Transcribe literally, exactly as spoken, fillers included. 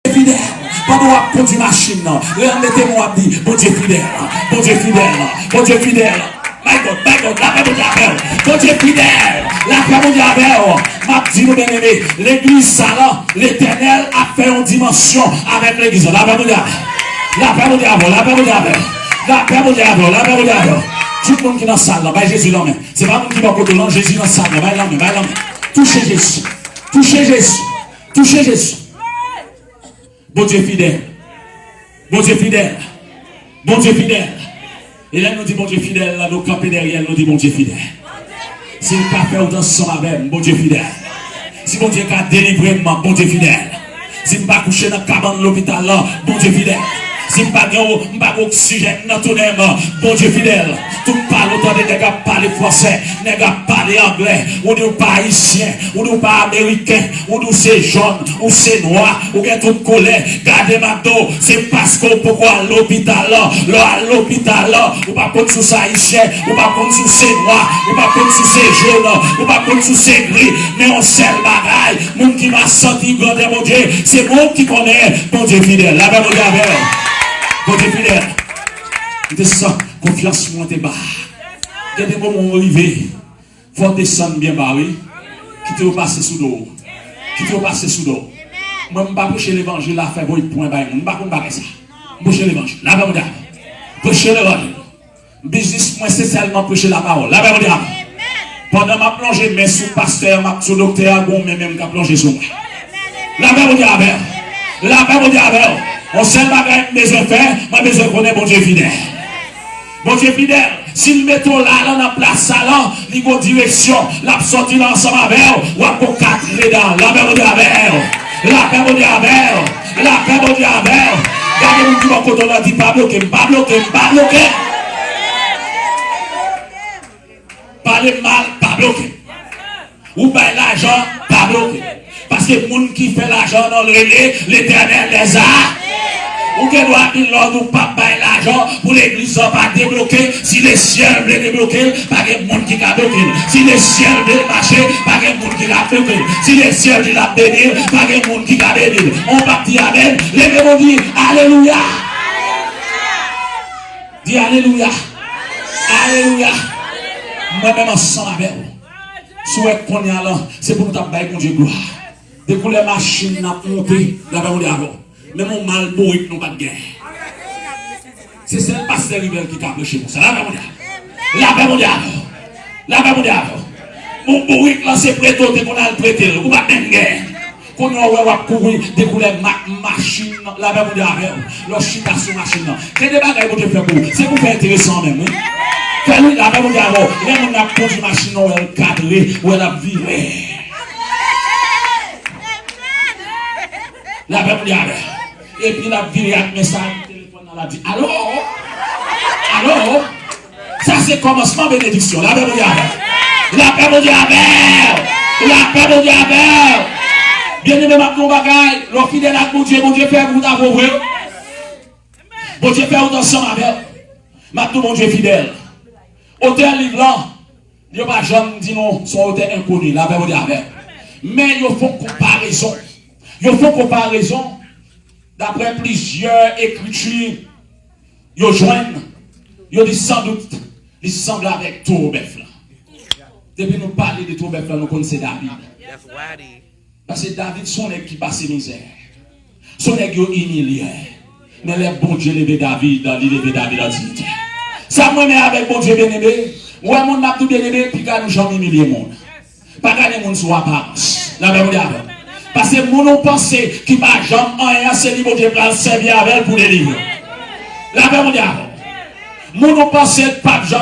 Bondye fidèl. Pandan w ap kondui machin nan, lè w mete men w ap di, Bondye fidèl, Bondye fidèl, Bondye fidèl. My God, my God, lapè Bondye avè w. Bondye fidèl, lapè Bondye avè w. M ap di nou, byeneme, legliz sa la, Letènèl ap fè yon dimansyon avèk legliz la. Lapè Bondye avè w. Lapè Bondye avè w. Lapè Bondye avè w. Lapè Bondye avè w. Lapè Bondye avè w. Tout moun ki nan sal la, bay Jezi lanmen. Se pa moun ki bò kote w lan, Jezi nan sal la. Bay lanmen, bay lanmen. Touche Jezi. Touche Jezi. Touche Jezi. Bondye fidèl. Bondye fidèl. Bondye fidèl. E lè nou di Bondye fidèl la, nou kanpe dèyè l, nou di Bondye fidèl. Si l pa fè wout ansanm avè m, Bondye fidèl. Si Bondye ka delivre m, Bondye fidèl. Si m pa kouche nan kabann lopital la, Bondye fidèl. Si m pa gen, m pa gen oksijèn nan tounen m, Bondye fidèl. Tout pale w tande nèg ap pale fransè, nèg ap pale anglè, ou di w pa ayisyen, ou di w pa ameriken, ou di w se jòn, ou se nwa, ou gen tout koulè. Gade m ap di w, se paske w poko al lopital la. Lè w al lopital la, ou pa konn si w se ayisyen, ou pa konn si w se nwa, ou pa konn si w se jòn, ou pa konn si w se gri. Men yon sèl bagay, moun ki va santi grandè Bondye, se moun ki konnen Bondye fidèl. Lapè Bondye avè w. Bondye fidèl. M te santi konfyans mwen te ba. Gen de moman w rive, fò w desann byen ba, wi. Kite yo pase sou do w. Kite yo pase sou do w. Mwen, m pa preche levanjil la fè voye pwen bay moun. M pa konn bagay sa. M preche levanjil. Lapè Bondye avè w. Preche levanjil. Biznis mwen, se sèlman preche lapawòl. Lapè Bondye avè w. Pandan m ap lonje men sou pastè a, m ap sou doktè a, gon men menm k ap lonje sou mwen. Lapè Bondye avè w. Lapè Bondye avè w. Yon sèl bagay m bezwen fè, mwen bezwen konnen Bondye fidèl. Bondye fidèl. Si l mete w la, la nan plas sa la, li gon direksyon, l ap sòti la ansanm avè w, w ap gon kat redan. Lapè Bondye avè w. Lapè Bondye avè w. Lapè Bondye avè w. Gade moun ki bò kote w lan, di, pa bloke m, pa bloke m, pa bloke m. Pale m mal, pa bloke m. Ou bay lajan, pa bloke. Paske moun ki fè lajan nan l rele Letènèl dèzame. Ou gen dwa vin lòd ou p ap bay lajan pou legliz lan pa debloke. Si lesyèl vle debloke l, pa gen moun ki ka bloke l. Si lesyèl vle l mache, pa gen moun ki ka bloke l. Si lesyèl di l ap beni l, pa gen moun ki ka beni l. Ou p ap di amèn, leve pou di alelouya. Di alelouya. Alelouya. Mwen menm ansanm avè w. Si w wè kounye a la, se pou nou t ap bay Bondye glwa. De koulè machin n ap monte, lapè Bondye avè w. Menm yon mal bourik nou pa t gen. Se sèl pastè Rivel ki ka preche konsa. Lapè Bondye avè w. Lapè Bondye avè w. Lapè Bondye avè w. Bon, bourik lan se prete w te konn al prete l. Ou pa t menm gen. Kounye a w wè w ap kouri de koulè ma-, machin nan. Lapè Bondye avè w. Lè w chita sou machin nan. Gen de bagay Bondye fè pou ou. Se pou fè enteresan menm, wi. Fè wi, lapè Bondye avè w. Lè moun nan ap kondui machin nan, w wè l kadre, w wè l ap vire. Lapè Bondye avè w. Epi l ap vire ak men sa, telefòn nan, l ap di, alo? Alo? Sa se kòmansman benediksyon. Lapè Bondye avè w. Lapè Bondye avè w. Lapè Bondye avè w. Byeneme, m ap di w yon bagay. Lè w fidèl ak Bondye, Bondye fè wout avè w vre. Bondye fè wout ansanm avè w. M ap di w Bondye fidèl. Otè liv lan, yo pa janm di nou se yon otè enkoni. Lapè Bondye avè w. Men yo fè yon konparezon. Yo fè yon konparezon daprè plizyè ekriti yo jwenn, yo di sandout li sanble avèk towo bèf lan. Depi nou pale de towo bèf lan, nou konn se David. Paske David se yon nèg ki pase mizè. Se yon nèg yo imilye. Men lè Bondye leve David, li leve David an diyite. Sa m renmen avèk Bondye, byeneme, ou wè moun m ap di w byeneme, piga nou janm imilye moun. Pa gade moun sou aparans. Lapè Bondye avè w. Paske moun ou panse ki pa janm anyen an, se li Bondye pral sèvi avè l pou delivre w. Lapè Bondye avè w. Moun ou panse k p ap janm